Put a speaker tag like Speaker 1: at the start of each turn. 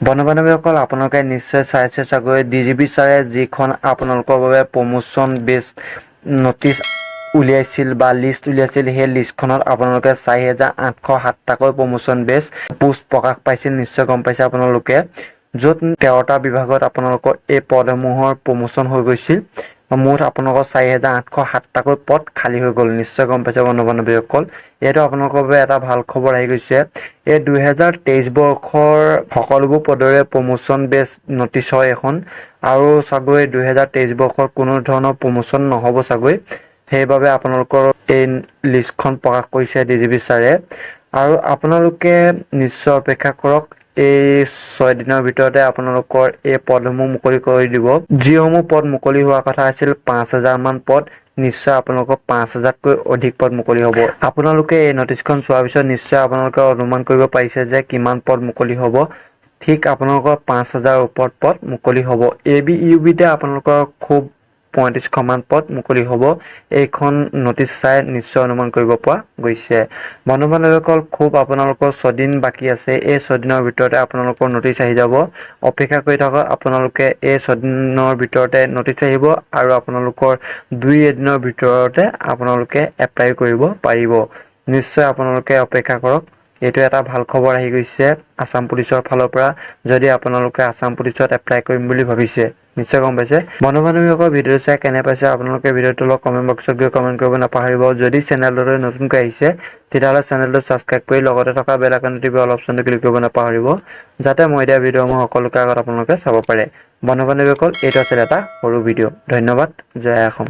Speaker 1: বন্ধু বান্ধৱীসকল, আপোনালোকে নিশ্চয় চাইছে চাগৈ, ডিজিপি ছাৰে যিখন আপোনালোকৰ বাবে প্ৰমোশ্যন বেছ নটিচ উলিয়াইছিল বা লিষ্ট উলিয়াইছিল, সেই লিষ্টখনত আপোনালোকে 4807টাকৈ প্ৰমোশ্যন বেছ পোষ্ট প্ৰকাশ পাইছিল। নিশ্চয় গম পাইছে আপোনালোকে, য'ত 13টা বিভাগত আপোনালোকৰ এই পদসমূহৰ প্ৰমোশ্যন হৈ গৈছিল। মুঠ আপোনালোকৰ 4807টাকৈ পদ খালী হৈ গ'ল। নিশ্চয় গম পাইছে বন্ধু বান্ধৱীসকল, এইটো আপোনালোকৰ বাবে এটা ভাল খবৰ আহি গৈছে। এই 2023 বৰ্ষৰ সকলোবোৰ পদৰে প্ৰমোশ্যন বেছ নটিচ হয় এখন আৰু চাগৈ 2023 বৰ্ষৰ কোনো ধৰণৰ প্ৰমোশ্যন নহ'ব চাগৈ। সেইবাবে আপোনালোকৰ এই লিষ্টখন প্ৰকাশ কৰিছে ডিজিপি ছাৰে। আৰু আপোনালোকে নিশ্চয় অপেক্ষা কৰক, এই 6 দিনৰ ভিতৰতে আপোনালোকৰ এই পদসমূহ মুকলি কৰি দিব। যিসমূহ পদ মুকলি হোৱাৰ কথা আছিল 5000মান পদ, নিশ্চয় আপোনালোকৰ 5000তকৈ অধিক পদ মুকলি হ'ব। আপোনালোকে এই নটিচখন চোৱাৰ পিছত নিশ্চয় আপোনালোকে অনুমান কৰিব পাৰিছে যে কিমান পদ মুকলি হ'ব। ঠিক আপোনালোকৰ 5000ৰ ওপৰত পদ মুকলি হ'ব। এ বি, ইউ বিতে আপোনালোকৰ খুব 3500মান পদ মুকলি হ'ব। এইখন নটিচ চাই নিশ্চয় অনুমান কৰিব পৰা গৈছে। বন্ধু বান্ধৱীসকল, খুব আপোনালোকৰ 6 দিন বাকী আছে। এই 6 দিনৰ ভিতৰতে আপোনালোকৰ নটিচ আহি যাব। অপেক্ষা কৰি থাকক আপোনালোকে। এই 6 দিনৰ ভিতৰতে নটিচ আহিব আৰু আপোনালোকৰ দুই এদিনৰ ভিতৰতে আপোনালোকে এপ্লাই কৰিব পাৰিব। নিশ্চয় আপোনালোকে অপেক্ষা কৰক। এইটো এটা ভাল খবৰ আহি গৈছে আছাম পুলিচৰ ফালৰ পৰা, যদি আপোনালোকে আছাম পুলিচত এপ্লাই কৰিম বুলি ভাবিছে। নিশ্চয় গম পাইছে। বন্ধু বান্ধৱীসকল, ভিডিঅ'টো চাই কেনে পাইছে আপোনালোকে ভিডিঅ'টো অলপ কমেণ্ট বক্সত গৈ কমেণ্ট কৰিব নাপাহৰিব। যদি চেনেলটোলৈ নতুনকৈ আহিছে, তেতিয়াহ'লে চেনেলটো ছাবস্ক্ৰাইব কৰি লগতে থকা বেল আইকনটো টিপি অল অপশ্যনটো ক্লিক কৰিব নাপাহৰিব, যাতে মই দিয়া ভিডিঅ'সমূহ সকলোকে আগত আপোনালোকে চাব পাৰে। বন্ধু বান্ধৱীসকল, এইটো আছিল এটা সৰু ভিডিঅ'। ধন্যবাদ। জয় অসম।